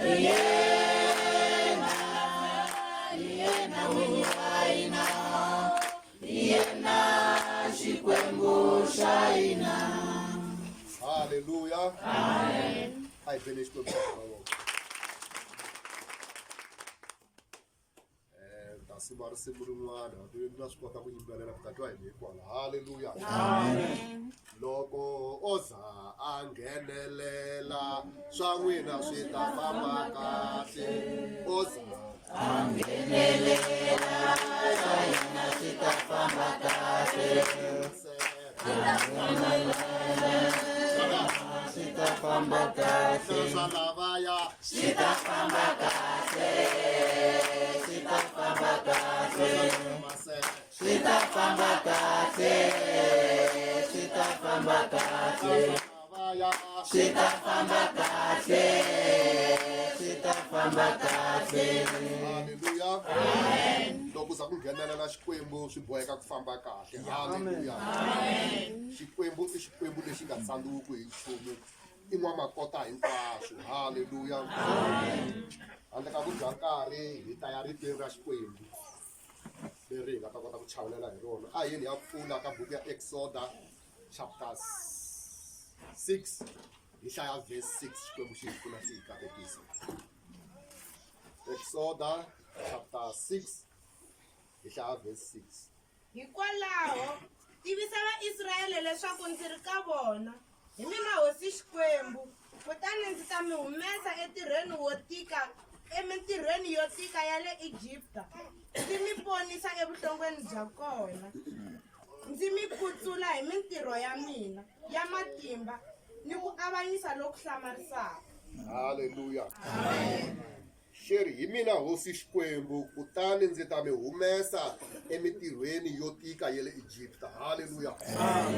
Yena, yena n'winyi wa hina, yena Xikwembu xa hina. Haleluya. Amen. A hi beni Xikwembu xa hina mavoko. Ta sima risimu rin'wana hambi na swi kota ku yimbelela ku ta twa hi hikwala. Haleluya. Loko o za a nghenelela swa n'wina swi ta famba kahle. O za a nghenelela swa hina swi ta famba kahle. Swi ta famba kahle. Swa lavaya swi ta famba kahle. Swi ta famba kahle. Swi ta famba kahle. Swi ta famba kahle. Swi ta famba kahle. Swi ta famba kahle. Haleluya. Loko za ku nghenelela Xikwembu swi boheka ku famba kahle. Haleluya. Xikwembu i Xikwembu lexi nga tsandziwiki hi nchumu. I n'wamakota hinkwaswo. Haleluya. Handle ka ku dya nkarhi hi ta ya ritweni ra Xikwembu leri hi nga ta kota ku chavelela hi rona. A hi yeni hi ya pfula ka buku ya Exoda chapter 6 hi hlaya verse 6 Xikwembu xi hi pfuna xi hi katekisa. Exoda chapter 6 hi hlaya verse 6. Hikwalaho, tivisa Vaisraele leswaku ndzi ri ka vona, Hi mina hosi Xikwembu, kutani ndzi ta mi humesa entirhweni wo tika, emintirhweni yo tika ya le Egipta, ndzi mi ponisa evuhlongweni bya kona, ndzi mi kutsula hi mintirho ya mina ya matimba ni ku avanyisa loku hlamarisaka. Haleluya. Xi ri, Hi mina hosi Xikwembu, kutani ndzi ta mi humesa emitirhweni yo tika ya le Egipta. Haleluya!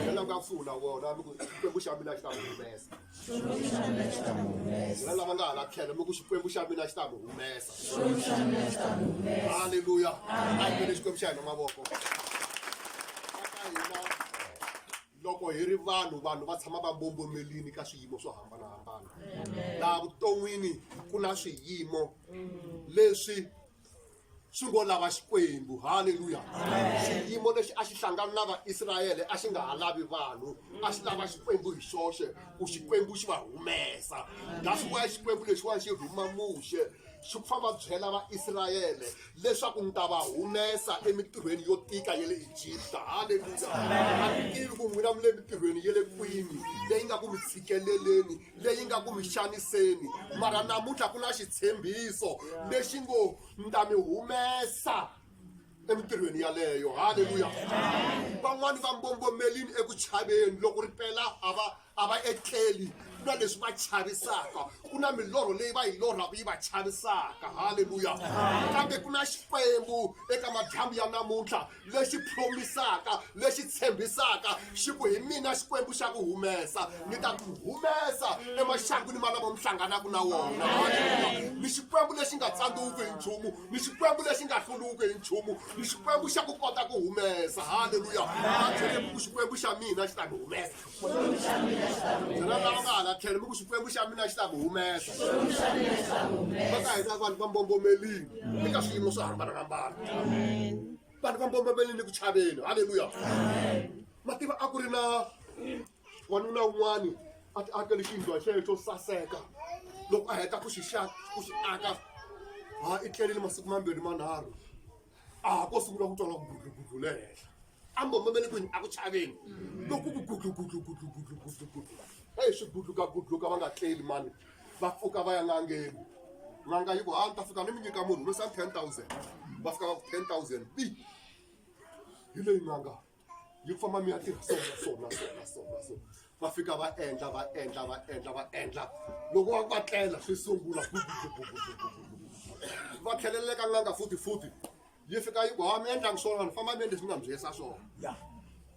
Byela nga kusuhi na vona mi ku, Xikwembu xa mina xi ta mi humesa. Byela lava nga hala tlhelo mi ku, Xikwembu xa mina xi ta mi humesa. Haleluya! A hi bele Xikwembu xa hina mavoko. Ka hina loko hi ri vanhu, vanhu va tshama va mbombomelini ka swiyimo swo hambanahambana. Laha vuton'wini ku na swiyimo leswi swi ngo lava Xikwembu. Haleluya! Xiyimo lexi a xi hlangana na Vaisrayele a xi nga ha lavi vanhu, a xi lava Xikwembu hi xoxe ku Xikwembu xi va humesa. That's why Xikwembu lexiwani xi rhuma Muxe xi ku famba byela Vaisrayele leswaku ni ta va humesa emitirhweni yo tika ya le Egipta. Haleluya! A ni tivi ku n'wina mi le mitirhweni ya le kwini leyi nga ku mi tshikeleleni, leyi nga ku mi xaniseni, mara namuntlha ku na xitshembiso lexi ngo ni ta mi humesa emitirhweni yaleyo. Haleluya! Van'wani va mbombomelini eku chaveni, loko ri pela a va a va etleli ku na leswi va chavisaka ku na milorho leyi va yi lorhaka yi va chavisaka halleluya kambe ku na xikwembu eka madyambu ya namuntlha lexi promisaka lexi tshembisaka xi ku hi mina xikwembu xa ku humesa ni ta ku humesa emaxangwini ma lama mi hlanganaka na wona halleluya ni xikwembu lexi nga tsandziwiki hi nchumu ni xikwembu lexi nga hluriwiki hi nchumu ni xikwembu xa ku kota ku humesa halleluya va byele ku xikwembu xa mina xi ta mi humesa Byela lava nga hala tlhelo mi ku Xikwembu xa mina xi ta mi humesa. Va ka hina vanhu va mbombomelini eka swiyimo swo hambanahambana. Vanhu va mbombomelini ku chaveni. Haleluya. Ma tiva a ku ri na wanuna un'wani a ti akele xiyindlwana xexo xo saseka loko a heta ku xi ku xi aka ha i tlelile masiku mambirhi manharhu a ha ko sungula ku twa nga ku gudlugudlu le henhla a mbombomele kwini a ku chaveni loko ku gudlu gudlu gudlu gudlu gudlu gudlu eyi swi gudluka gudluka va nga tleli mani va pfuka va ya n'angeni n'anga yi ku ha ni ta fika ni mi nyika munhu humesani 10,000 va fika va ku 10,000 bi hi leyi n'anga yi ku famba mi ya tirha so na so na so na so na so va fika va endla va endla va endla va endla loko va va tlela swi sungula va tlheleleka n'anga futhi futhi yi fika yi ku ha mi endlangi swona ni famba mi endle leswi mi nga mi byerisa swona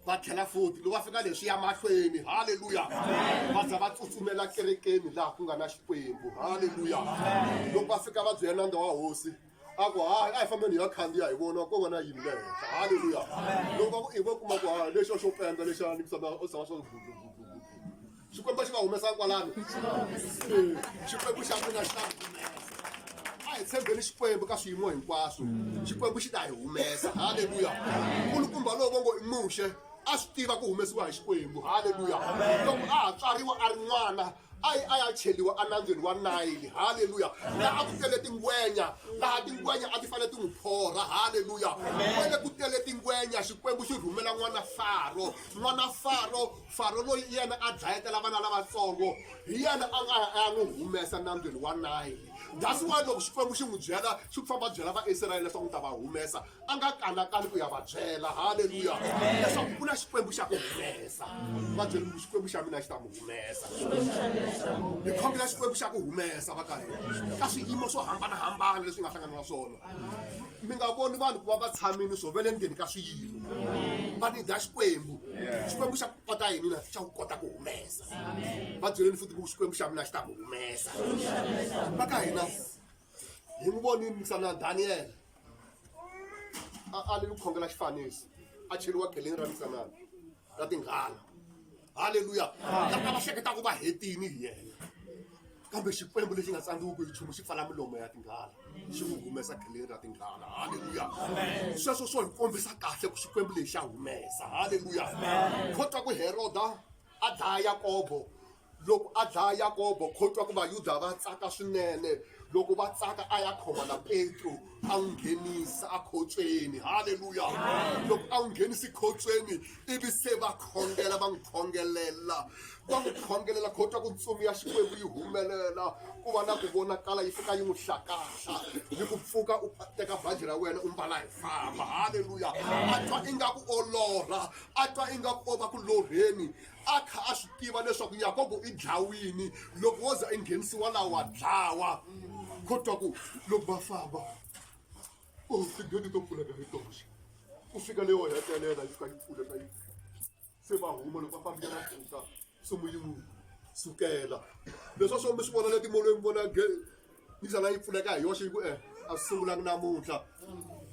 va tlhela futhi loko va fika leswi ya mahlweni halleluya va za va tsutsumela kerekeni laha ku nga na xikwembu halleluya loko va fika va byela nandza wa hosi a ku ha a hi fambeni hi ya khandziya hi vona ko va na yini le henhla halleluya loko va ku i vo kuma ku ha lexo xo penda lexa ni misava o sava swa xikwembu xi va humesa kwalano xikwembu xa mina xi ta humesa. hi tshembeni Xikwembu ka swiyimo hinkwaswo. Xikwembu xi ta hi humesa. Haleluya. Nkulukumba lowu va ngo i Muxe a swi tiva ku humesiwa hi Xikwembu. Haleluya. Loko a ha tswariwa a ri n'wana a yi a ya cheliwa enambyeni wa Nayili. Haleluya. Laha a ku tele tingwenya, laha tingwenya a ti fanele ti n'wi phorha. Haleluya. Kwele ku tele tingwenya, Xikwembu xi rhumela n'wana Faro. N'wana Faro, Faro loyi yena a dlayetela vana lavatsongo, hi yena a nga ya a ya n'wi humesa nambyeni wa Nayili. That's why loko Xikwembu xi n'wi byela, xi ku famba byela Vaisrayele leswaku ni ta va humesa, a nga kanakani ku ya va byela. Haleluya. Leswaku ku na Xikwembu xa ku humesa. Va byele ku Xikwembu xa mina xi ta mi humesa. Hi khongela Xikwembu xa ku humesa va ka hina ka swiyimo swo hambanahambana leswi nga hlangana na swona. Mi nga voni vanhu ku va va tshamile swo va le ndzeni ka swiyimo. Va nida Xikwembu. Xikwembu xa ku kota yini na xa ku kota ku humesa. Va byeleni futhi ku Xikwembu xa mina xi ta mi humesa. Va ka hina hi n'wi vonile msana Daniel a ali ku khongela xifaniso a cheriwa kheleni ra misanana ra tinghala. Haleluya. Lava va hleketaka va hetini hi yena. Kambe Xikwembu lexi nga tsandziwiki hi nchumu xi pfala milomo ya tinghala xi n'wi humesa kheleni ra tinghala. Haleluya. Sweswo swo hi kombisa kahle ku Xikwembu lexi xa humesa. Haleluya. Kho twa ku Heroda a dlaya Yakobo. Loko a dlaya Yakobo, kho twa ku Vayuda va tsaka swinene. Loko va tsaka a ya khoma na Petro a n'wi nghenisa ekhotsweni. Haleluya. Loko a n'wi nghenisa ekhotsweni ivi se va khongela va n'wi khongelela va n'wi khongelela kho twa ku ntsumi ya Xikwembu yi humelela ku va na ku vonakala yi fika yi n'wi hlakahla yi ku pfuka u teka baji ra wena u mbala hi famba. Haleluya. A twa ingaku o lorha, a twa ingaku o va ku lorheni, a kha a swi tiva leswaku Yakobo i dlawini loko wo za i nghenisiwa laha wa dlawa. Kho twa ku loko va famba o tigedi to pfuleka hi toxe ku fika leyo hetelela yi fika yi pfuleka yi se va huma loko va fambile na mpfhuka nsumu yi n'wi sukela leswi a swo mi swi vona le timolweni mi vona nikisana yi pfuleka hi yoxe yi ku e a swi sungulangi namuntlha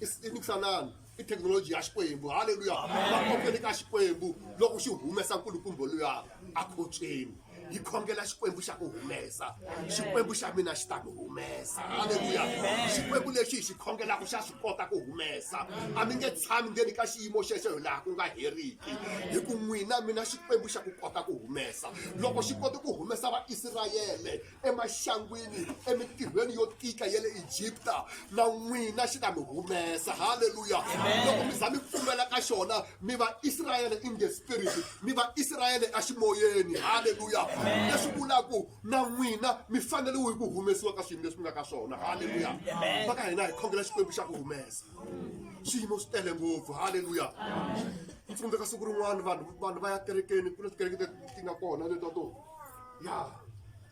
i nikisanani i thekinoloji ya Xikwembu. Haleluya. Va kombele ka Xikwembu loko xi humesa nkulukumba luya akhotsweni. Hi khongela Xikwembu xa ku humesa. Xikwembu xa mina xi ta mi humesa. Haleluya. Xikwembu lexi hi xi khongelaka xa swi kota ku humesa. A mi nge tshami ndzeni ka xiyimo xexo hi laha ku nga heriki. Hi ku n'wina mina Xikwembu xa ku kota ku humesa. Loko xi kote ku humesa Vaisrayele emaxangwini emintirhweni yo tika ya le Egipta, na n'wina xi ta mi humesa. Haleluya. Loko mi za mi pfumela ka xona, mi va Israyele in the spirit, mi va Israyele eximoyeni. Haleluya. Leswi vulaka na n'wina mi fanele ku humesiwa ka swiyimo leswi mi nga ka swona. Haleluya. Va ka hina hi khongela Xikwembu xa ku humesa. Swiyimo swi tele ngopfu. Haleluya. Ndzi tsundzuka siku rin'wana vanhu vanhu va ya kerekeni, ku na tikereke leti nga kona letiya to ya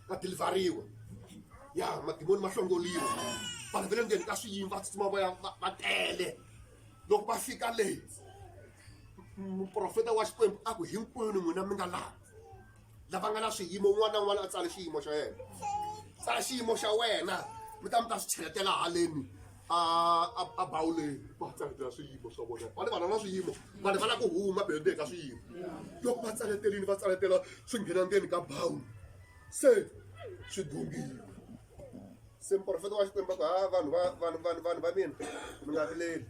va dilivhariwa ya madimoni ma hlongoliwa vanhu va le ndzeni ka swiyimo va tsutsuma va ya va tele loko va fika le muprofeta wa Xikwembu a ku hinkwenu n'wina mi nga laha lava nga na swiyimo un'wana na un'wana a tsale xiyimo xa yena tsala xiyimo xa wena mi ta mi ta swi cheletela haleni a bawuleni va tsaletela swiyimo swa vona va ni vanhu va na swiyimo vanhu va lava ku huma bende ka swiyimo loko va tsaletelini va tsaletela swi nghena ndzeni ka bawulu se swi dungiwa se muprofeta wa Xikwembu va ku ha vanhu va vanhu vanhu vanhu va mina mi nga vileli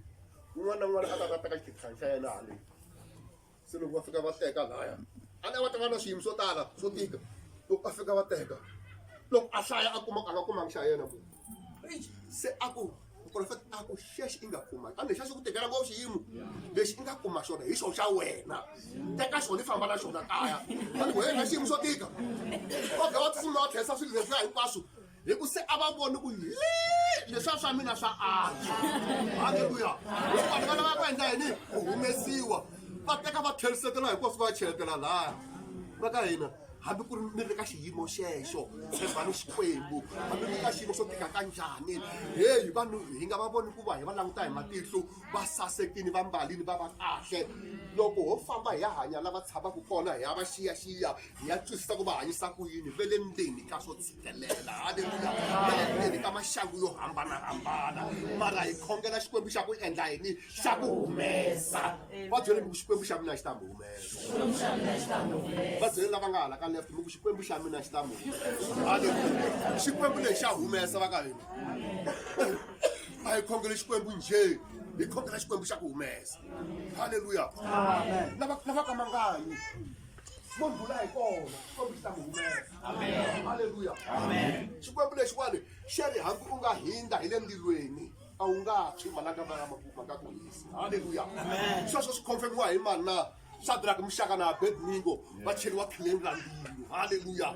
un'wana na un'wana a ta ta teka xikhikhani xa yena haleni se loko va fika va teka laya a ni va ta va na swiyimo swo tala swo tika loko a fika va teka loko a hlaya a kuma a nga kumanga xa yena munhu se a ku muprofeta a ku xexi i nga kuma a ni xa xi ku tekela ngopfu xiyimo lexi i nga kuma xona hi xona xa wena teka xona i famba na xona kaya va ni wena xiyimo xo tika va va tsutsuma va tlherisa swilo leswiya hinkwaswo hi ku se a va voni ku leswiya swa mina swa antswa. Haleluya! Loko vanhu va lava ku endla yini? Ku humesiwa va teka va tlherisetela hinkwaswo va ya cheletela laya va ka hina hambi ku ri mi ri ka xiyimo xexo tshembani Xikwembu hambi mi ri ka xiyimo xo tika ka njhani heyi vanhu hi nga va voni ku va hi va languta hi matihlo va sasekini va mbalini va va kahle loko ho famba hi ya hanya lava tshamaka kona hi ya va xiyaxiya hi ya twisisa ku va hanyisa ku yini ve le ndzeni ka swo tshikelela haleluya va le ndzeni ka maxangu yo hambanahambana mara hi khongela Xikwembu xa ku endla yini xa ku humesa va byeleni ku Xikwembu xa mina xi ta mi humesa va byeleni lava nga hala ka. left mi ku Xikwembu xa mina xi ta mi humesa. Xikwembu lexi xa humesa va ka hina. A hi khongele Xikwembu njhe, hi khongela Xikwembu xa ku humesa. Halleluya. Lava lava ka manganyi mo ndlula hi kona Xikwembu xi ta mi humesa. Halleluya. Xikwembu lexiwani xi ri hambi u nga hindza hi le ndzilweni a wu nga tshwi malanga ma ma nga ku hisi. Halleluya. Sweswo swi confirmiwa hi mani na? Shadrack Mshaka na Abednego va cheriwa kheleni ra ndzilo. Halleluya.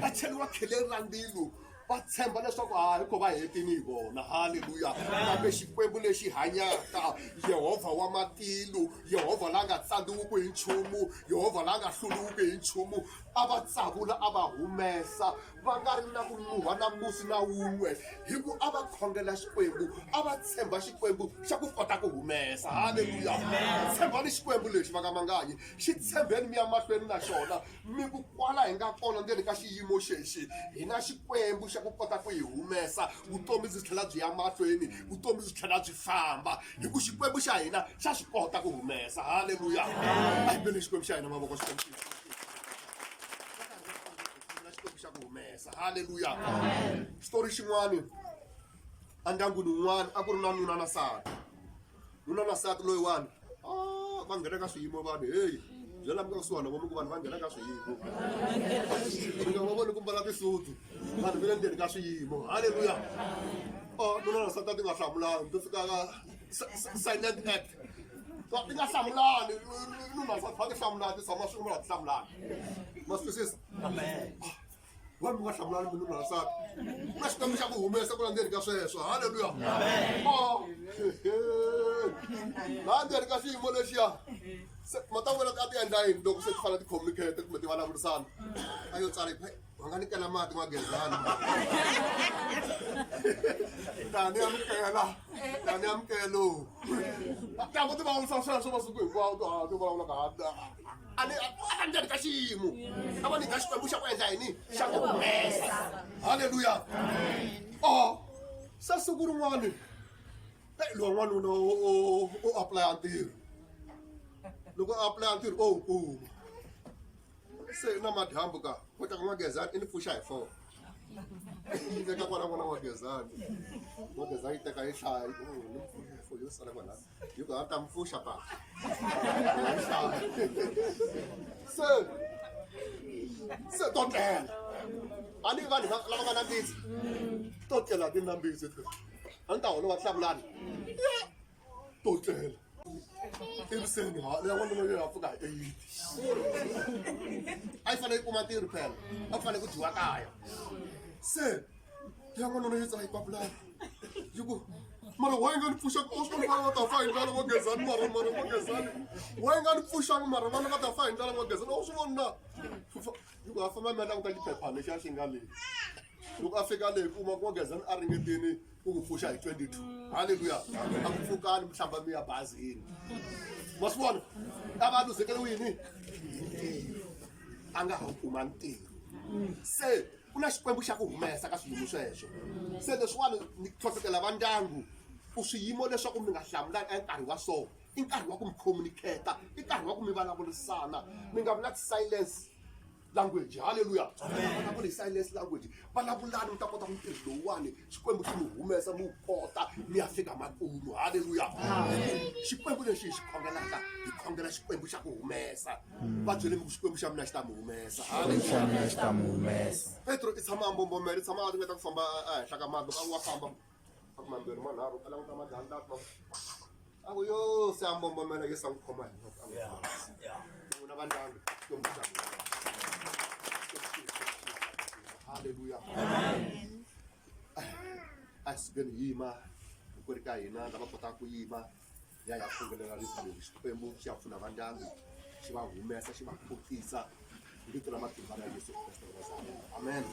Va cheriwa kheleni ra ndzilo va tshemba leswaku ha hi ko va hetini hi vona. Halleluya. Kambe Xikwembu lexi hanyaka, Yehovha wa matilo, Yehovha la nga tsandziwiki hi nchumu, Yehovha la nga hluriwiki hi nchumu, a va tsavula a va humesa va nga ri na ku nuha na musi na wun'we, hi ku a va khongela Xikwembu, a va tshemba Xikwembu xa ku kota ku humesa. Halleluya! Tshembani Xikwembu lexi va ka Manganyi, xi tshembeni mi ya mahlweni na xona, mi ku kwala hi nga kona ndzeni ka xiyimo xexi, hi na Xikwembu xa ku kota ku hi humesa, vutomi byi tlhela byi ya mahlweni, vutomi byi tlhela byi famba, hi ku Xikwembu xa hina xa swi kota ku humesa. Halleluya! A hi beni Xikwembu xa hina mavoko. Xikwembu Xikwembu xa ku humesa. Halleluya. Xitori xin'wana, endyangwini wun'wana a ku ri na nuna na nsati. Nuna na nsati loyiwani va nghena ka swiyimo vanhu, heyi byela mi nga kusuhana vo mi ku vanhu va nghena ka swiyimo, mi nga va voni ku mbala tisudu, vanhu va le ndzeni ka swiyimo. Halleluya. Nuna na nsati a ti nga hlamulani, to fika ka silent act, ti nga hlamulani. Nuna na nsati va ti hlamulani, ti tshama swin'we va nga ti hlamulani. Ma swi twisisa? Vanhu mi nga hlamulani munhu na nsati na Xikwembu xa ku humesa ku la ndzeni ka sweswo. Halleluya. Laha ndzeni ka xiyimo lexiya matangwela a ti endla yini loko se ti fanele ti communicate kumbe ti vulavurisana? A yo tsala, va nga ni kela mati n'wagezani, tani amukela, tani amukelo. Tango ti vulavurisa sweswo masiku hinkwawo, ti vulavula ka a ni a ndzeni ka xiyimo, a va nyika Xikwembu xa ku endla yini? Xa ku humesa. Halleluya. O se siku rin'wani lowa n'wanuna o apply-a ntirho. Loko a apply-a ntirho o wu kuma, se na madyambu ka kota ku n'wagezani i ni pfuxa hi 4, yi veka kwala n'wana n'wagezani. N'wagezani yi teka yi hlaya ni pfuxa yo sala kwala, yi ku a ta mi pfuxa pa se se to tlela. A ni vanhu lava nga na mbitsi to tlela, ti na mbitsi, a ni ta holova hlamulani to tlela ekuseni. Ha leya n'wanuna yo ya pfuka hi 8, a yi fanele yi kuma ntirho phela, a ku fanele ku dyiwa kaya. Se ya n'wanuna yi tsala yi papulana yi ku, mara wa yi nga ni pfuxa? U swi vona vana va ta fa hi ndlala n'wagezani. Mara mara n'wagezani, wa yi nga ni pfuxangi? Mara vana va ta fa hi ndlala n'wagezani, u swi voni na? Yi ku a famba mi ya languta xiphephana lexiya xi nga leyi. Loko a fika leyi, kuma n'wagezani a ringetini ku ku pfuxa hi 22. Halleluya. A ku pfukani mi hlamba mi ya bazini. Ma swi vona, a va luzekeriwe yini? A nga ha wu kuma ntirho. Se ku na Xikwembu xa ku humesa ka swiyimo sweswo. Se leswiwani ni hlohlotela va ndyangu ku swiyimo leswaku mi nga hlamulani a nkarhi wa so, i nkarhi wa ku mi communicate, i nkarhi wa ku mi vulavurisana, mi nga vi na silence language. Halleluya. Vulavula hi silence language, vulavulani, mi ta kota ku ntirho lowuwani Xikwembu xi mi humesa, mi wu kota, mi ya fika makumu. Halleluya. Xikwembu lexi hi xi khongelaka, hi khongela Xikwembu xa ku humesa. Va byele mi ku Xikwembu xa mina xi ta mi humesa. Xikwembu xa mina xi ta mi humesa. Petro i tshama a mbombomela, i tshama a ringeta ku famba ehenhla ka mati. Loko a wa famba, a ku mambirhi manharhu, a languta magandlati, a ku yo se a mbombomela, Yesu a n'wi khoma hi voko, a n'wi n'wina va ndyangu. Xikwembu xa halleluya. A hi sukeni hi yima hinkwerhu ka hina lava kotaka ku yima, ya ya khongelela rito leri. Xikwembu xi ya pfuna va ndyangu, xi va humesa, xi va kotisa hi vito ra matimba ra Yesu Kreste wa Nazareta. Amen.